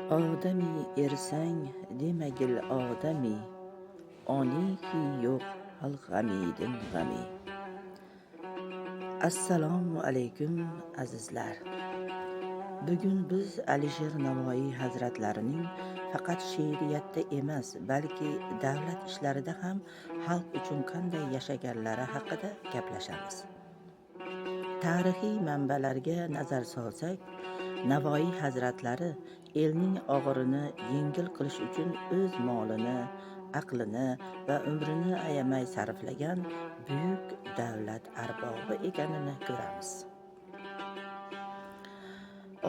Odamiy ersang demagil odamiy, oniki yo'q hal g'amidin g'ami. Assalomu alaykum azizlar. Bugun biz Alisher Navoiy hazratlarining faqat she'riyatda emas, balki davlat ishlarida ham xalq uchun qanday yashaganlari haqida gaplashamiz. Tarixiy manbalarga nazar solsak, Navoiy hazratlari elning og'irini yengil qilish uchun o'z molini, aqlini va umrini ayamay sarflagan buyuk davlat arbobi ekanini ko'ramiz.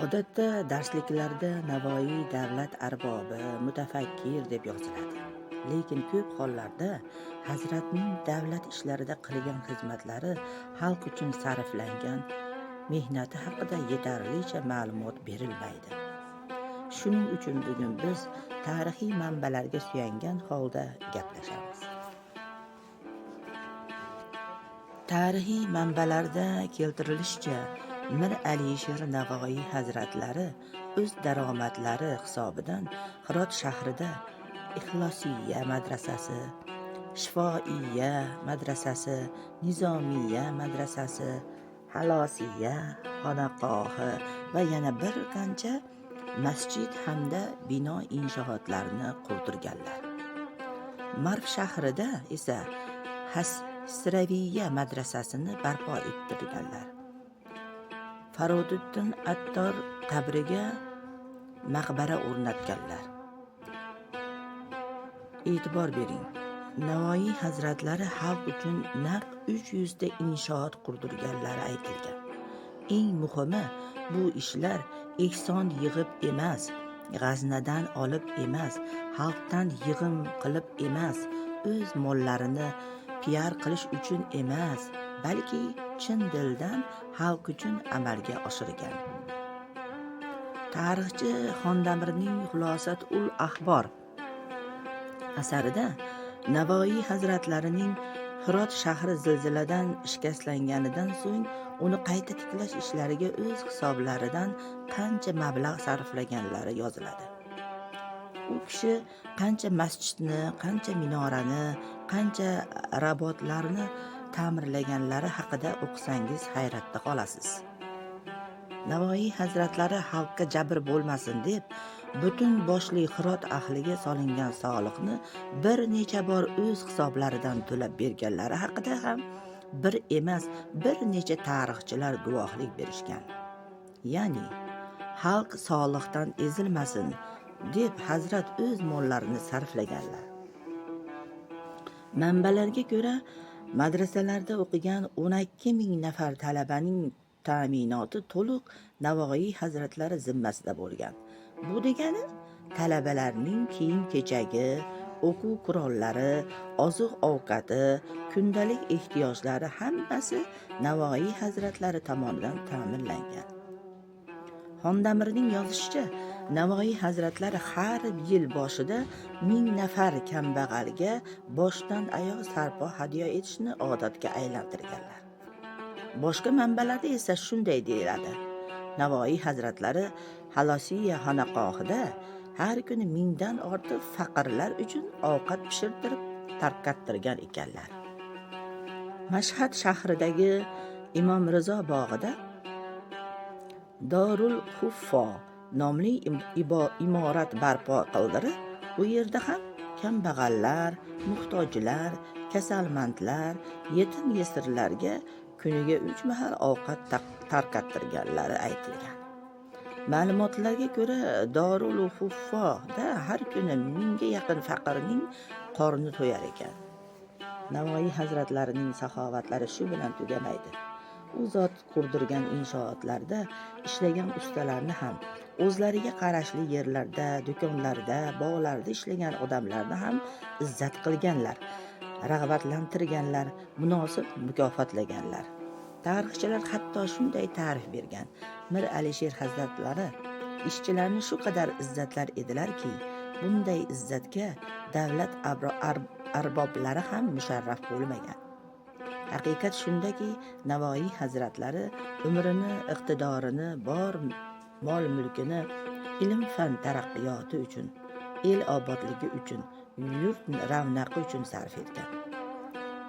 Odatda darsliklarda Navoiy davlat arbobi, mutafakkir deb yoziladi. Lekin ko'p hollarda hazratning davlat ishlarida qilgan xizmatlari, xalq uchun sarflangan mehnati haqida yetarlicha ma'lumot berilmaydi. Shuning uchun bugun biz tarixiy manbalarga suyangan holda gaplashamiz. Tarixiy manbalarda keltirilishicha, Mir Alisher Navoiy hazratlari o'z daromadlari hisobidan Hirot shahrida Ixlosiya madrasasi, Shifoiya madrasasi, Nizomiya madrasasi, Halosiya xonaqohi va yana bir qancha masjid hamda bino inshootlarni qurdirganlar. Marv shahrida esa Hasraviya madrasasini barpo ettirganlar. Farodiddin Attor qabriga maqbara o'rnatganlar. E'tibor bering. Navoiy hazratlari xalq uchun naq 300 ta inshoot qurdirganlari aytilgan. Eng muhimi, bu ishlar ehson yig'ib emas, g'aznadan olib emas, xalqdan yig'im qilib emas, o'z mollarini piar qilish uchun emas, balki chin dildan xalq uchun amalga oshirgan. Tarixchi Xondamirning Xulosat ul axbor asarida Navoiy hazratlarining Hirot shahri zilziladan shikastlanganidan so'ng uni qayta tiklash ishlariga o'z hisoblaridan qancha mablag' sarflaganlari yoziladi. U kishi qancha masjidni, qancha minorani, qancha rabotlarni ta'mirlaganlari haqida o'qisangiz hayratda qolasiz. Navoiy hazratlari xalqqa jabr bo'lmasin deb butun boshli Hirot ahliga solingan soliqni bir necha bor o'z hisoblaridan to'lab berganlari haqida ham bir emas, bir necha tarixchilar guvohlik berishgan. Ya'ni xalq soliqdan ezilmasin deb hazrat o'z mollarini sarflaganlar. Manbalarga ko'ra, madrasalarda o'qigan 12 ming nafar talabaning ta'minoti to'liq Navoiy hazratlari zimmasida bo'lgan. Bu degani talabalarning kiyim-kechagi, o'quv qurollari, oziq-ovqati, kundalik ehtiyojlari hammasi Navoiy hazratlari tomonidan ta'minlangan. Xondamirning yozishicha, Navoiy hazratlari har yil boshida 1000 nafar kambag'alga boshdan oyoq sarpo hadya etishni odatga aylantirganlar. Boshqa manbalarda esa shunday deyiladi. Navoiy hazratlari Halosiya xonaqohida har kuni 1000dan ortiq faqirlar uchun ovqat pishirtirib tarqattirgan ekanlar. Mashhad shahridagi Imom Rizo bog'ida Dorul Huffo nomli imorat barpo qildirib, u yerda ham kambag'allar, muhtojlar, kasalmandlar, yetim yesirlarga kuniga 3 mahal ovqat tarqattirganlari aytilgan. Ma'lumotlarga ko'ra, Dorul Huffoda har kuni 1000ga yaqin faqirning qorni to'yar ekan. Navoiy hazratlarining saxovatlari shu bilan tugamaydi. U zot qurdirgan inshootlarda ishlagan ustalarni ham, o'zlariga qarashli yerlarda, do'konlarda, bog'larda ishlagan odamlarni ham izzat qilganlar, rag'batlantirganlar, munosib mukofotlaganlar. Tarixchilar hatto shunday ta'rif bergan. Mir Alisher hazratlari ishchilarni shu qadar izzatlar edilarki, bunday izzatga davlat arboblari ham musharraf bo'lmagan. Haqiqat shundaki, Navoiy hazratlari umrini, iqtidorini, bor mol-mulkini Ilm fan taraqqiyoti uchun, el obodligi uchun, yurt ravnaqi uchun sarf etgan.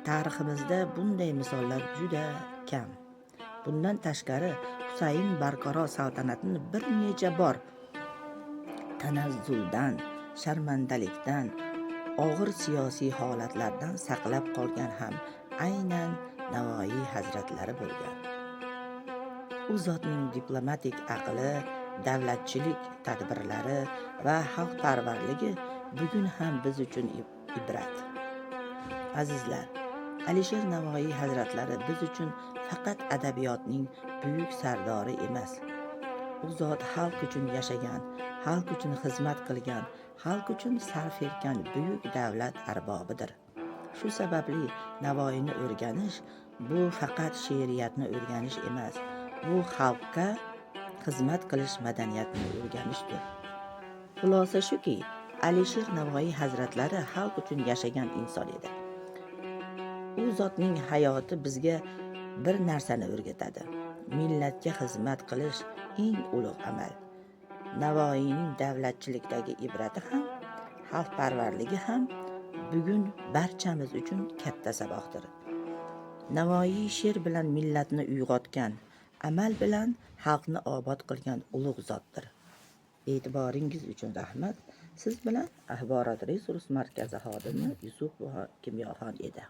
Tariximizda bunday misollar juda kam. Bundan tashqari, Husayn Barqaror saltanatini bir necha bor tanazzuldan, sharmandalikdan, og'ir siyosiy holatlardan saqlab qolgan ham aynan Navoiy hazratlari bo'lgan. U zotning diplomatik aqli, davlatchilik tadbirlari va xalqparvarligi bugun ham biz uchun ibrat. Azizlar, Alisher Navoiy hazratlari biz uchun faqat adabiyotning buyuk sardori emas. U zot xalq uchun yashagan, xalq uchun xizmat qilgan, xalq uchun sarf etgan buyuk davlat arbobidir. Shu sababli Navoiyni o'rganish bu faqat she'riyatni o'rganish emas, bu xalqqa xizmat qilish madaniyatini o'rganishdir. Xulosa shuki, Alisher Navoiy hazratlari xalq uchun yashagan inson edi. U zotning hayoti bizga bir narsani o'rgatadi: millatga xizmat qilish eng ulug' amal. Navoiyning davlatchilikdagi ibrati ham, xalqparvarligi ham bugun barchamiz uchun katta saboqdir. Navoiy she'r bilan millatni uyg'otgan, amal bilan xalqni obod qilgan ulug' zotdir. E'tiboringiz uchun rahmat. Siz bilan Axborot resurs markazi xodimi Yusupova Kimyoxon edi.